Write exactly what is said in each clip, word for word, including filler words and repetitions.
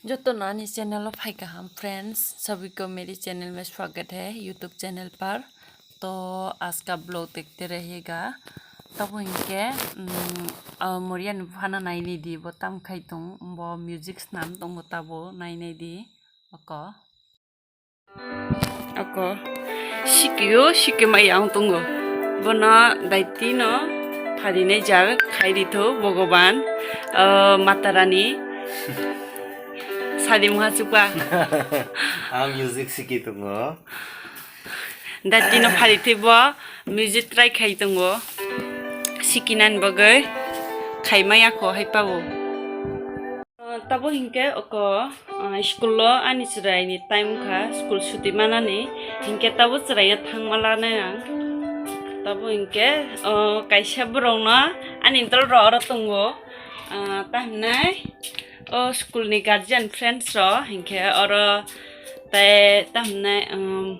Jotono ani channel o phai kaham friends, sabhi ko meri channel mein swagat hai YouTube channel par. To aaj ka vlog dekhte rahega. Tabo hinkhe, mm, ah, Moriani buphano nainai di, bo tam khai tong, bo music snam tongo tabo nainai di. Oko. Oko. Sikio, sikima yang tongo. Bono daitino pharinai jar khai ritho Bhogoban, ah, Mata Rani. Sadi muha chukwa. Ang music siki tongo. Daitino pharithwi bo music try khai tongo. Sikinani bagwi khai maya kho hai pabo. Ah, tabo hinkhe oko, ah, school o ani chwraini time wngkha, school suti manani, hinkhe tabo chwraino thangma lanai ang. Tabo hinkhe, oh, kaisa borokno ani dol rok oro tongo, ah, ta hinai, oh, school ni guardian friends rok hinkhe oro tei ta hinai, um,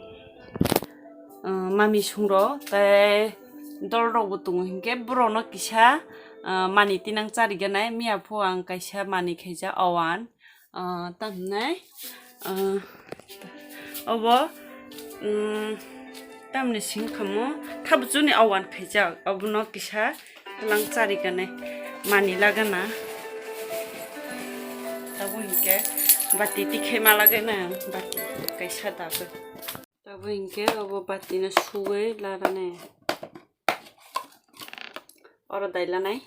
ah, mami songro tei dol rokbo tongo hinkhe borokno kisa, ah, mani tinang chariganai miya pho ang kaisa mani khaijak awan, ah, tamhinai, ah, obo, um, tamni sing khamo thabchuni awan khaijak obono kisa lang chariganai mani lagana. Tabo hinkhe bati tikhe ma lagana bati kaisa dabe. Tabo hinkhe obo batino suwi larane. Oro dailanai.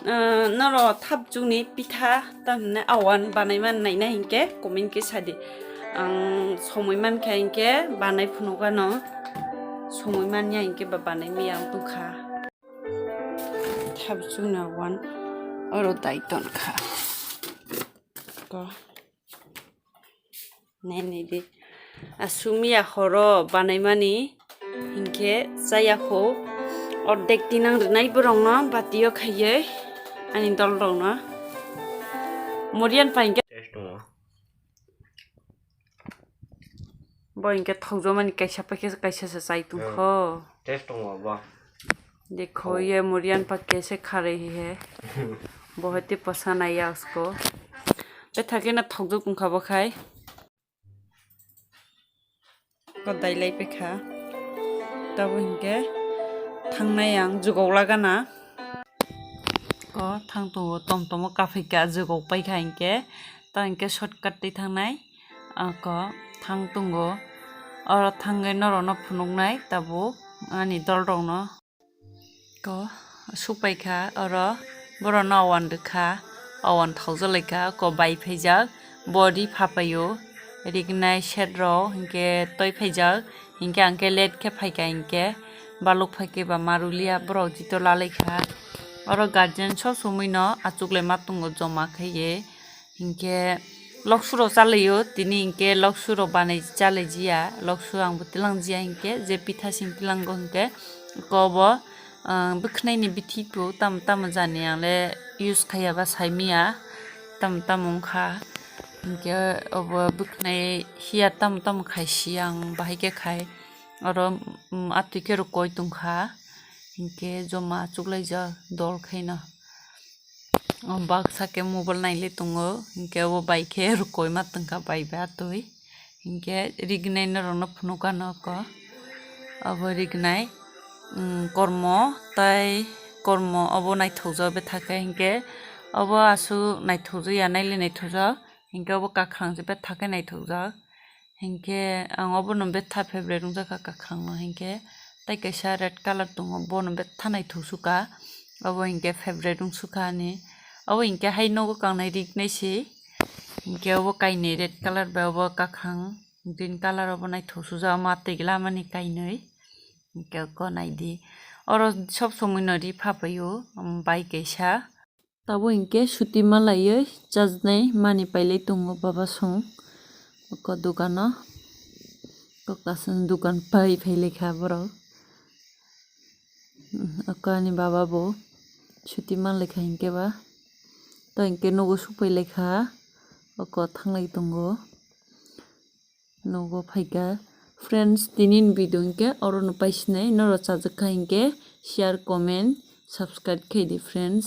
Ah, noro thapchukni pitha tamhinai awan banaima naina hinkhe comment khe sadi. Ang somoi mankha hinkhe banai phunukgano, somoi manya hinkhe ba banai miya ang tongkha. Thapchukni awan oro dai tonkha. Ko. Nai nai di. Aswk miya horo banaimani hinkhe chaya kho. Ordek tinang rwnai borokno batio khaiwi ani dolrokno. Morian pa hinkhe. Taste tongo. Bo hinkhe thokjamani kaisa paikhe kaisa se chai tongkho. Hmm. Taste tongo bo. Dekho ye Morian pa kaise kha rahi hai. Bahut hi pasand aaya usko. Bethakhe na thokjak tongkha bo khai. Ko dailai pekha. Tabo hinkhe thangnai ang jugok lagana. Ko thang tongo tom tomo kaphikha jugok paikha hinkhe. To hinkhe shortcut twi thangnai. Ako thang tongo. Oro thangwi norokno phunuknai tabuk ani dolrokno. Ko supai kha oro borokno awan rwkha, awan thaujak laikha, ko bai phaijak, bo ri phapaio, rignai set rok hinkhe toi phaijak, hinkhe angkhe late khe phaikha hinkhe baluk phaikhe ba ma rulia borok jito lalaikha. Oro guardian sob somoi no achuklai ma tongo joma khaiye. Hinkhe loksu rok chalaio, tini hinkhe loksu rok banai chalai jia, loksu ang bo tilang jia hinkhe, je pitha sing tilango hinkhe, kobo, ah, bwkhwnai ni bithi bo tamo tamo jani ang le use khaiya ba saimiya, tamo tamo wngkha, hinkhe obo bwkhwnai hiya tamo tamo khai si ang bahai khe khai, oro, um, atwi khe rwkoi tongkha, hinkhe joma achuklaijak dol khaino. O baksa khe mobile nailai tongo, hinkhe obo bai khe rwkoi ma tongkha bai bai atwi. Hinkhe rignai norokno phunukha nokho. Obo rignai, mm, kormo tai kormo obo naithokjak bethakhe hinkhe obo aswk naithokjakya naile naithokjak hinkhe obo kwkhwrang se bethakhe naithokjak. Hinkhe ang obono betha favorite wngjakha kwkhwrangno hinkhe, tei kaisa red colour tongo, bono betha naithok sukha, obo hinkhe favorite wng sukha ani. Obo hinkhe hai nogo kangnai rignai se, hinkhe obo kainwi red colour bai obo kwkhwrang green colour obo naithok sujak ma twi glamani kainwi, hinkhe oko naidi. Oro sob somoi no ri phapaio, um, bai kaisa. Tabuk hinkhe suti malaiwi chajnai manwi pailai tongo baba song. Oko dukano, oko kaisa dukan pai phailaikha borok. Oko ani baba bo chuti manlaikha hinkhe ba. To hinkhe nogo supailaikha. Oko thanglai tongo. Nogo phaikha. Friends, tini ni video hinkhe oro no paisinai. Norok chajakha hinkhe share, comment, subscribe khaidi friends.